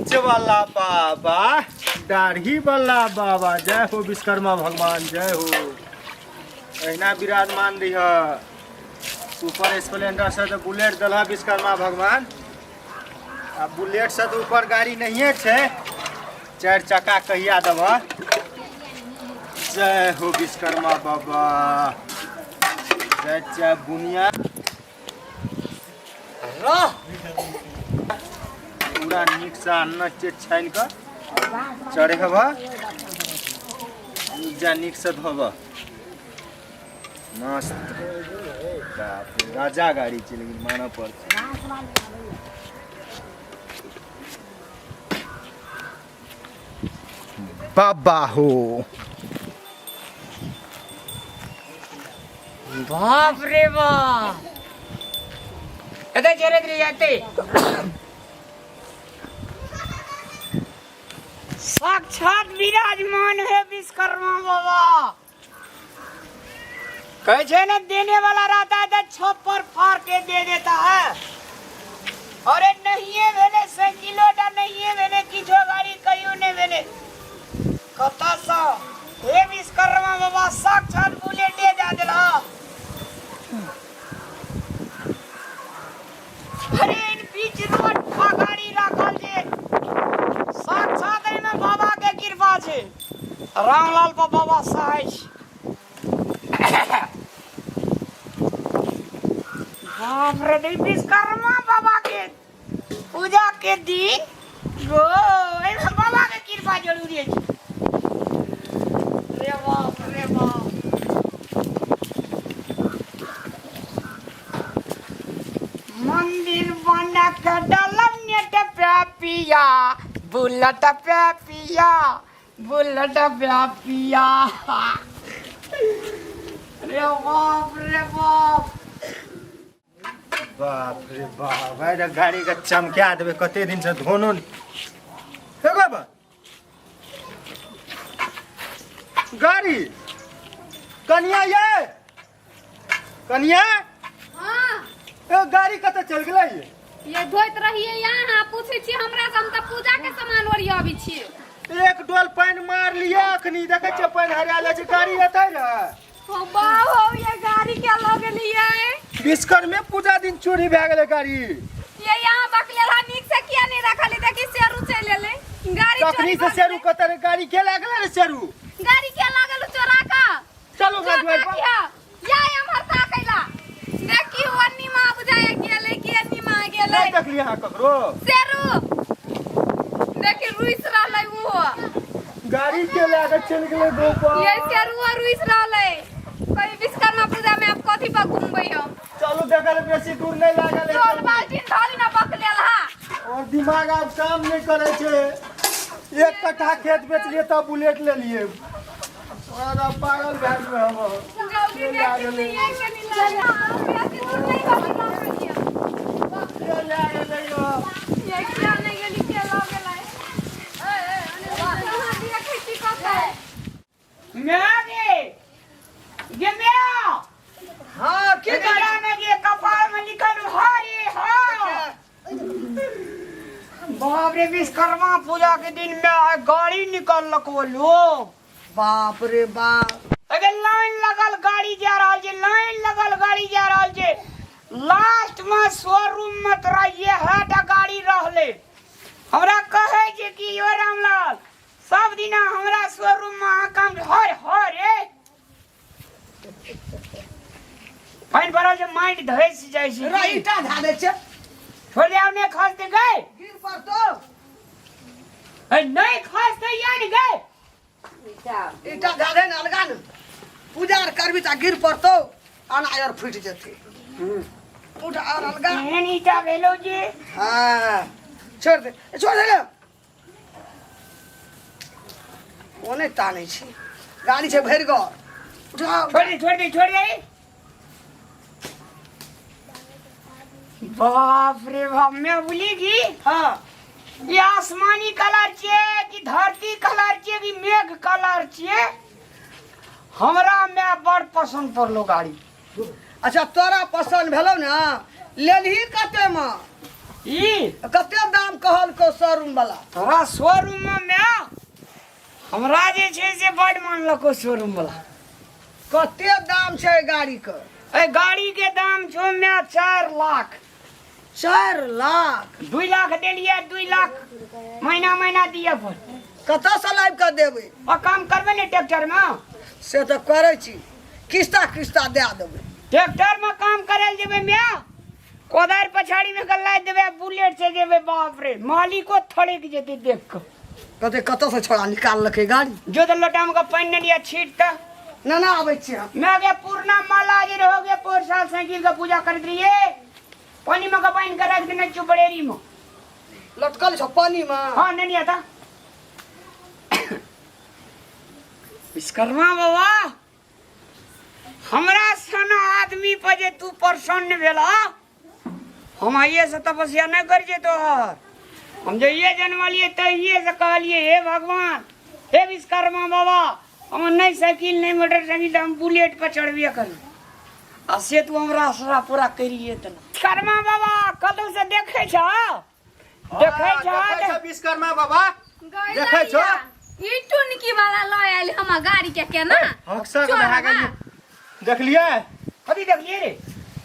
मूछ वाला बाबा, दाढ़ी वाला बाबा, जय हो विश्वकर्मा भगवान, जय हो। अहिना विराजमान रह। सुपर स्प्लेंडर से तो बुलेट दिल विश्वकर्मा भगवान। आ बुलेट से तो ऊपर गाड़ी नहीं छै, चारि चक्का कहिया देब। जय हो विश्वकर्मा बाबा, जय जय बुनिया। रह पूरा नीक से अन्न के छानि कऽ चढ़ेब, जा नीक से धोब। मस्त, बाप रे, राजा गाड़ी छै, लेकिन मानऽ पड़तै। बाबा हो। बाप रे बाप, एतै चढ़ैत रही एतै। साक्षात विराजमान है विश्वकर्मा बाबा। कहै छै ने, देने वाला रहता है तो छप्पर फाड़ के दे देता है। अरे नहिए भेलै साइकिलो टा, नहिए भेलै किछो गाड़ी, कहियो नहि भेलै। कतऽसँ हे विश्वकर्मा बाबा साक्षात बुलेटे दए देला। अरे इन बीच रोड पर गाड़ी राखल छै, साक्षात एहिमे बाबा के कृपा छै। रामलाल पर बाबा सहाय छै। बाप रे, रे विश्वकर्मा बाबा के पूजा के दिन गो एहिमे बाबा के कृपा जरूरी अछि। रे बाप रे बाप, मंदिर बना के डालम नेट पे पिया, बुलेट पे पिया, बुलेट पे पिया। रे बाप रे बाप। बाप रे बाप, भाइ रे, गाड़ी के चमका देबै। कते दिन से धोनो नहि। हे बाबा, गाड़ी कनिया, ये कनिया। हाँ। ए, गाड़ी कतऽ चल गेलै ये? ये धोइत रहिए यहाँ, अहाँ पूछै छी हमरा से, हम तऽ पूजा के सामान ओरियाबै छी। एक डोल पानि मार लिए अखनी, देखै छियै पानि हरिया जाइ छै। गाड़ी एतै रहे। हो बाप हो, ये गाड़ी के लऽ गेलियै? विश्वकर्मे पूजा दिन चोरी भए गेलै गाड़ी। ये यहाँ बकलेला नीक से किया नहीं रखली? देखी शेरू चलि एलै। गाड़ी तखनी चोरी से भऽ शेरू गेलै। कतऽ रे? गाड़ी के लए गेलै रे शेरू? गाड़ी के लागल चोरा का? चलू जो दुआरि पर। ताकिया या एम्हर ताकैला, देखी ओन्नी माँ बुझाय गेलै कि एन्नी माँ गेलै। नहि देखलियै अहाँ ककरो? शेरू देखी रुइस रहलै उहो। गाड़ी के लए कऽ चलि गेलै गोपाल। ये शेरू रुइस रहलै, कहीं विश्वकर्मा पूजा में आप कथी पर घूमबै हम। चलू देखल, बेसी दूर नहि लागल है। चल बाल्टीन धरी ना बकलेल हा। और दिमाग आब काम नहि करै छै। एक कट्ठा खेत बेचलियै तब बुलेट लेलियै। और आब पागल भए गेबै हम। जल्दी देखी तऽ ये कनी लगा बेसी दूर नहीं बकलेल। के लए गेलै यौ? ये किया नहीं गेली, के लऽ गेलै? कहाँ देखै छी कतऽ? म्या गे, गे म्या। हाँ, की कहै छी? जाने गे, कपार में लिखल हरे हाँ। बाप रे, विश्वकर्मा पूजा के दिन में आइ गाड़ी निकललक वो लोग। बाप रे बाप। अरे लाइन लगल गाड़ी जा रहल छै, लाइन लगल गाड़ी जा रहल छै। लास्ट में शोरूम में तोरा ये टा गाड़ी रहले। हमरा कहै छै कि यो रामलाल, सब दिना हमरा शोरूम में अहाँ काम हर हर रे पानि पड़ल छै, माटि धसि जाइ छै। रे ईटा धऽ दै छै। छोड़ दे, आब नहि खसतै गै। गिर पड़तौ। ए, नहि खसतै या ने गै। ईटा धऽ दे ने अलगा ने, पूजा आर करबी तऽ गिर पड़तौ, अनाज आर फूटि जेतै। उठ आर अलगा। एहन ईटा भेलौ जे हाँ, छोड़ दे, छोड़ दे ने। ओ नहि तानै छै, गाड़ी छै भरि गऽ, उठाओ। छोड़ दे, छोड़ दे, छोड़ दे। बाप रे बाप, मैं बोली की हाँ। ये आसमानी कलर छे कि धरती कलर छे कि मेघ कलर छे? हमरा में बड़ पसंद पड़लो गाड़ी। अच्छा, तोरा पसंद भेलौ ने? लेलही कते में? ई कते दाम कहलको शोरूम वाला? तोरा शोरूम में हमरा जे छै से बड मानलको शोरूम वाला। कते दाम छै गाड़ी के? ए गाड़ी के दाम छौ में 4 लाख। 4 लाख? 2 लाख देलिए, 2 लाख महीना महीना दिए पर। कतऽ से लाबि कऽ देबै? आ काम करबै ने ट्रैक्टर में? से तऽ करै छी, किस्ता किस्ता दए देबै। ट्रैक्टर में काम करे लए जेबै म्या, कोदारि पछाड़ी में के लादि देबै, बुलेट से जेबै, बाप रे मालिको थड़क जेतै देख कऽ। कहतै कतऽ से छोड़ा निकाललकै गाड़ी। जो तऽ लोटा में के पानि नहि लिअ छीट तऽ। ना ना आबै छी हम। मैं गे पूर्णा माला जे रहो गे पोर साल साइकिल के पूजा करैत रहिए, पानी में के बान्हि के राखि देने छियौ बड़ेरी में। लटकल छौ पानी में? हाँ, नहीं आता। विश्वकर्मा बाबा हमरा सन आदमी पर जे तू प्रसन्न भेला, हम आइए से तपस्या नहीं कर जे तोहर। हम जइए जन्मलिए तहिए से कहलिए हे भगवान हे विश्वकर्मा बाबा, हम नहीं साइकिल नहीं मोटरसाइकिल, हम बुलेट पर चढ़बे करू, आ से तू हमरा आसरा पूरा करिए देला। विश्वकर्मा बाबा कतौ से देखे छ? देखै छ? देखै छ विश्वकर्मा बाबा, देखै छौ? ई टुनकी वाला लऽ आयल हमर गाड़ी के केना? हक्सा के भए गेल। देखलियै? कथी देखलियै रे?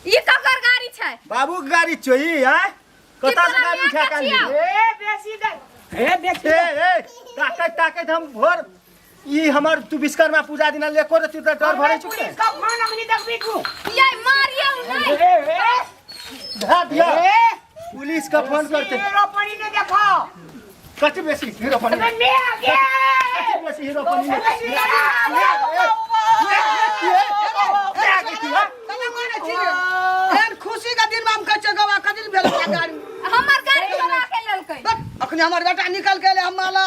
ई ककर गाड़ी छै? बाबू के गाड़ी छौ ई। आय कतऽ से गाड़ी उठा के आनली? ए बेसी गाड़ी, ए बेसी। ए ए ताकैत ताकैत हम भोर ई हमर तू विश्वकर्मा पूजा दिना लेको रे तू तऽ डर भरै छौ। पुलिस का फोन अखनी देखबी तू। ये मारियौ नहीं। ए ए धरा दिया। ए पुलिस का फोन करते। हीरो पानी ने देखो। कथी बेसी हीरो पानी? अबे मैं आ गया। कथी बेसी हीरो पानी? एहन खुशी के दिन में हम कहै छियै गवा कथी भेल गाड़ी? हमर गाड़ी चोरा के लेलकै। अखनी हमर बेटा निकल के एलै, हम माला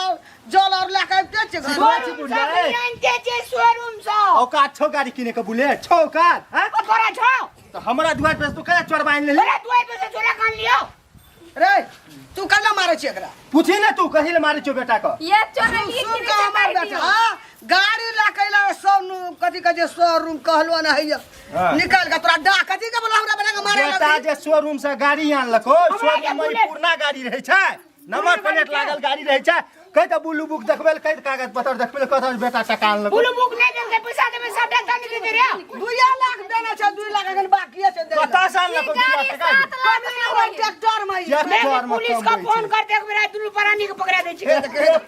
जल और लए के अबिते छियै घर। शोरूम से आनिते छियै, शोरूम से। औकात छौ गाड़ी किने के बुलेट छौ औकात? हैं? ओ तोरा छौ? तऽ हमरा दुआर पर तू केना चोरबा आनि लेली? तोरा दुआर पर से चोरा कान लियो। रे तू केना मारै छी एकरा? पूछी ने तू कहीं ले मारै छौ बेटा के। ये चोरा लिए सुन के हमर बेटा गाड़ी लए के एलै, सोनू कथी कहै छै शोरूम कहलो ने हैया। हाँ। निकाल के तोरा डा कथी के बोला हमरा बना के मारे बेटा लगली? जे शोरूम से गाड़ी आनलको, हमरा के शोरूम में बुलेट। पुरना गाड़ी रहै छै, नंबर प्लेट लागल गाड़ी रहै छै। कहि तऽ ब्लू बुक देखबै लए, कहि तऽ कागज पत्र देखबै लए, कहत बेटा टका आनलको। ब्लू बुक नहि देलकै, पैसा देबै सबटा धन देते रे। 2 लाख देना छै, 2 लाख एखन बाकिए छै दै लए। कतऽ से आनलको 2 लाख टका? 7 लाख कमी नहि होय ट्रैक्टर में ई। ट्रैक्टर में पुलिस का कमबै फोन छै। कर देख मेरा दुनू प्राणी के पकड़ा दै छै। ए,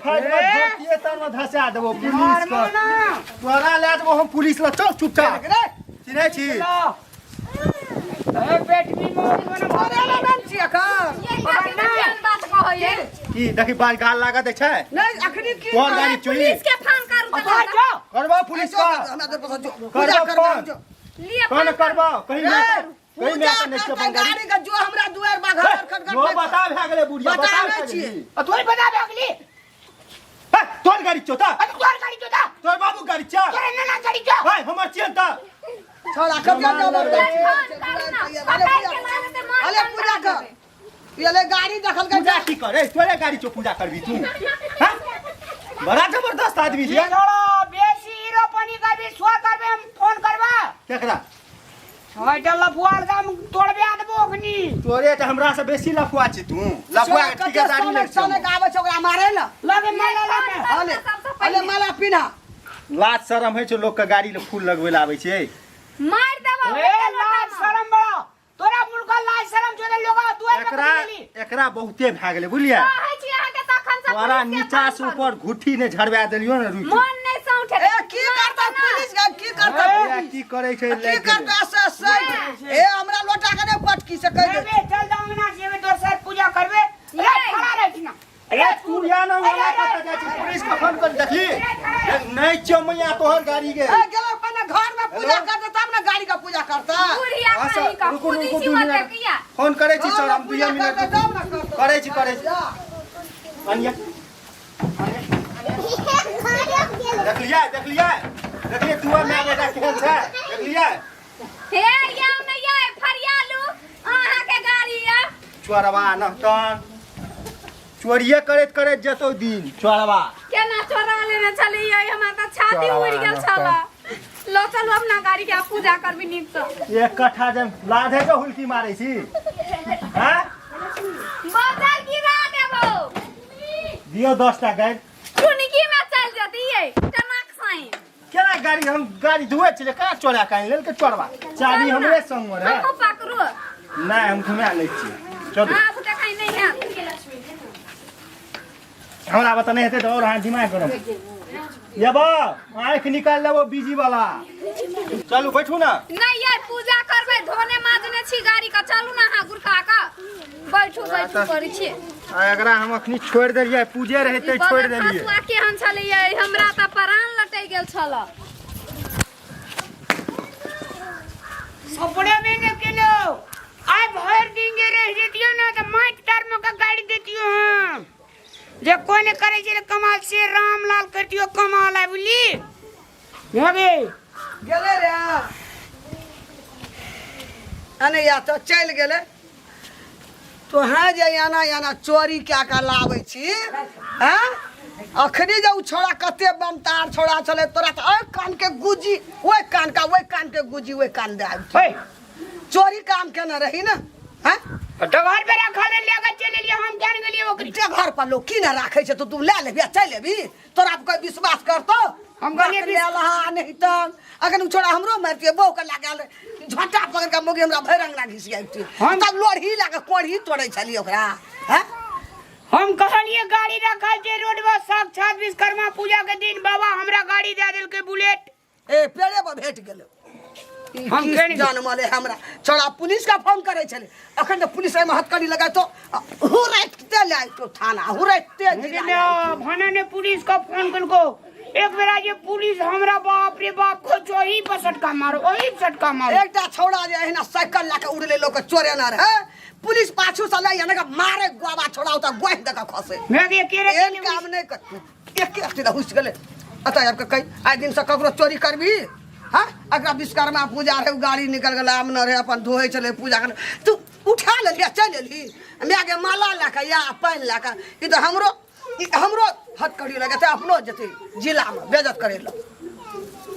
फाइल में धोतिए तर में धसा देबो पुलिस के। तोरा लए देबो हम पुलिस लग, चल चुपचाप। रे चिन्है छी? ए बेटनी मोरी बना अरे ना ना छी एखन। ये केहन बात कहै की देखी बाल गाल लागत छै? नहीं अखनी की तोहर गाड़ी चोरी। पुलिस के फोन करू आ तऽ तोहर जो करबो पुलिस का। हमरा दे पैसा जो। करबो पूजा करबे फोन। जो। लिए कौन करबो? कहीं ए, नहीं कहीं पूजा नहीं नहीं करते गाड़ी के जो हमरा दुआर बा घर खटखट जो नहीं बता भए गेलै बुढ़िया बता बता नहि भए छियै। गेलै। आ तोरी बता भए गेली। हे, तोहर गाड़ी छौ तऽ? आ तोहर गाड़ी छौ तऽ? तोहर बाबू गाड़ी छौ? तोरे नाना गाड़ी छौ? हे, हमर छियन तऽ? छोड़ा कब जाओ अरे पूजा कर। ये ले गाड़ी देखल के पूजा की करे? तोरे गाड़ी छौ पूजा करबी तू? हैं? बड़ा जबरदस्त आदमी ये छियै। छोड़ो बेसी हीरो पानी करबी स्व करबे हम फोन करबा। केकरा? छटा लफुआल का हम तोड़बे देबो अखनी। तोरे तऽ हमरा से बेसी लफुआ छी तू। लफुआ के ठिकेदारी लै छी। सोने के आबै छै ओकरा मारे ना। लगे माला लगे। अले अले माला पिन्हा। लाज शरम होइ छै लोक के गाड़ी ले फूल लगबै लए आबै छै। मार देबो। ए लाज शरम बड़ा तोरा मुल्का लाज शरम छोड़े लोगा दुआर पे एकरा पकड़ लेली। एकरा बहुते भए गेलै बुझलियै। कहै छी अहाँ के तखन से तोरा पुलिस के नीचा फोन से करू। ऊपर घुट्ठी ने झड़वा देलियो ने रुकि। मन नहीं सौंठे। ए की करता पुलिस के की करता? ए, की करै छै की लागि गेलै। करता से से ए हमरा लोटा के नहीं पटकी से कह दे। बे चल दांगना से बे दोसर पूजा करबे। अरे खड़ा रह ना। अरे तू या ना वाला कतऽ जाइ छी? पुलिस के फोन कर देखली नहीं छौ मैया तोहर गाड़ी के। ए गेलो अपने घर में पूजा करता तब ना गाड़ी का पूजा करता। बुढ़िया हाँ, कहीं सर, का रुकू, खुदी रुकू, छी दू मत मिनट। किया फोन करै छी सर घर हम में 2 पूजा मिनट करता तब ना करता। करै छी करै छी। अनिया देखलियै देखलियै देखलियै तू माय बेटा केहन छै देखलियै? हे या नहीं या फरियालू अहाँ के गाड़ी या चोरवा नहतन चोरिये करैत करैत जेतौ दिन चोरवा। केना चोरा लेने छलियै हमरा तऽ छाती चोरवा उड़ि गेल नहतन। छल। लो चलू अपना गाड़ी के पूजा करबी नीक से। एक कट्ठा जम लाधे के हुलकी मारै छी। हैं? दियौ 10 टा गाड़ि। टुनकी में चल जतियै टनाक साइन। केना गाड़ी हम गाड़ी धुए छलै, कहाँ चोरा के आनि लेलकै चोरबा? चाबी हमरे संग मे रहै। हमहूँ पकड़ू। नहि, हम घुमा लै छियै, चलू। आब देखै नहि हैत। हमरा बता नहि हेतै तऽ आओर अहाँ दिमाग गरम येबो, आँखि निकालि लेबो बीजी वाला। चलू, बैठू ने। नहि ये, पूजा करबै, धोने माजने छी गाड़ी के। चलू ने अहाँ गुरका के बैठू, बैठू करै छियै। आ एकरा हम अखनी छोड़ि देलियै, पूजे रहै तै छोड़ि देलियै। फसुआ केहन छलैये, हमरा तऽ प्राण लटकि गेल छल। सपने में न केलो। आइ भरि दिन जे रहि जैतियो ने तऽ माटि तर में के गाड़ि देतियो हम। जे कोइ नहि करै छै कमाल, से रामलाल करतियो कमाल। आइ बुझली हे गेलै रे, अने या तऽ चलि गेलै। तोहें जे एना एना चोरी कए कऽ लाबै छी हँ? अखनी जे ओ छोड़ा कते बमतार छोड़ा छलै, तोरा तऽ ओहि कानके गुजी ओहि कान का, ओहि कानके गुजी ओहि कान दए आबि। हे। चोरी काम केने रही ने हँ? तऽ घर पे रखल रहे, लए कऽ चलि एलियै हम, जान गेलियै ओकरी। घर पर लोग की ने राखै छै तऽ तू लए लेबही आ चलि एबही? तोरा पर कोई विश्वास करतो? हम कहलियै ले लहा नहीं तऽ अगर उ छोड़ा हमरो मारतियै, बहू के लागल झोटा पकड़ के मोगी हमरा भरि अंगना घिसियाइती। हम- तब लोढ़ी लए के कोढ़ी तोड़ै छलियै ओकरा हैं। हम कहलियै गाड़ी रखल छै रोड पर, साक्षात विश्वकर्मा पूजा के दिन बाबा हमरा गाड़ी दए देलकै बुलेट। ए पेड़े पर भेट गेलै ई। हम की केने- जनमले हमरा छोड़ा पुलिस का फोन करै छलै। अखन तऽ पुलिस एहिमे हथकड़ी लगाय तो हुरैते ले आयतो थाना, हुरैते जिला ले आयतो। भने ने पुलिस का फोन कलको, एक बेरा जे पुलिस हमरा बाप रे बाप को ओही पर सटका मारो, ओही पर सटका मारो। एकटा छौड़ा जे एहिना साइकिल लए कऽ उड़लै, लोक चोरेना रहै, पुलिस पाछू से लए एना मारे गोवा छोड़ा तऽ गोहि दऽ कऽ खसे। मैं के के रे? एहन काम नहि कर। एक एक हुसि गेलै। एतऽ आबि कऽ कहि, आइ दिनसँ ककरो चोरी करबही? हँ, एकरा विश्वकर्मा पूजा रहै, ओ गाड़ी निकल गेलै, आम न रहै, अपन धोइ छलै पूजा कर, तू उठा लेलही आ चलि एलही। मायके माला लए कऽ या पानि लए कऽ। ई तऽ हमरो, ई हमरो हथकड़ी लगेतै, अपनो जेतै जिलामे बेजत करै लए।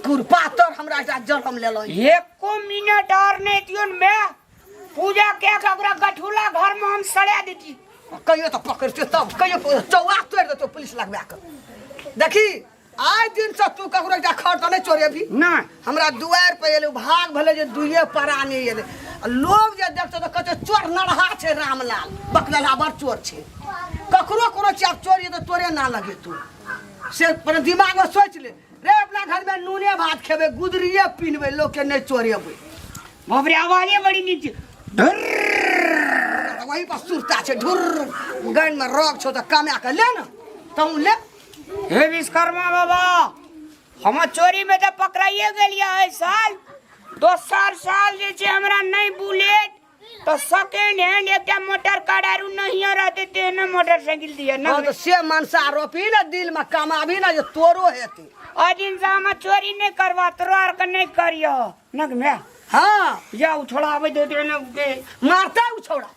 कुरपातर हमरा एकटा जन्म लेलहुँ। एको मिनट और नहीं दियो ने, मैं पूजा के के ओकरा गठुला घर में हम सड़ा देती। कहियो तऽ पकड़तै तब कहियो चौआ तोड़ि देतौ पुलिस लगबा कऽ। देखी, आइ दिनसँ तू ककरो एकटा खर तऽ नहि चोरेबही। नहीं। हमरा दुआरि पर एलै, भाग भेलै जे दुइए प्राणी एलै। आ लोग जे देखतौ तऽ कहतै चोर नरहा छै रामलाल, बकलला बड़ चोर छै। ककरो कोनो चीज आब चोरी तऽ तोरे ना लगे तू से अपने दिमागमे सोचि ले रे। अपना घरमे नूने भात खेबै, गुदरिए पिनबै, लोकके नहि चोरेबै। बाप रे, आवाजे बड़ी नीक छै। वही पर सुरता छै ढुर। गैनमे रग छौ तऽ कमा कऽ ले ने, तहूँ ले। हे विश्वकर्मा बाबा, हम चोरी में तऽ पकड़ाइए गेलियै एहि साल। दोसर साल जे छै हमरा नहि बुलेट तऽ सेकेंड हैंड एकटा मोटर कार आरू नहियो रहतै तेहने मोटरसाइकिल दिअ। हँ ने तऽ से मनसा रोपी ने दिलमे, कमाबी ने जे तोरो हेतै। ओहि दिन से हम चोरी नहि करबा, तोरो आरके नहि करियो नग में। हँ। या उ छोड़ा आबै दे ने के। मारतै उ छौड़ा।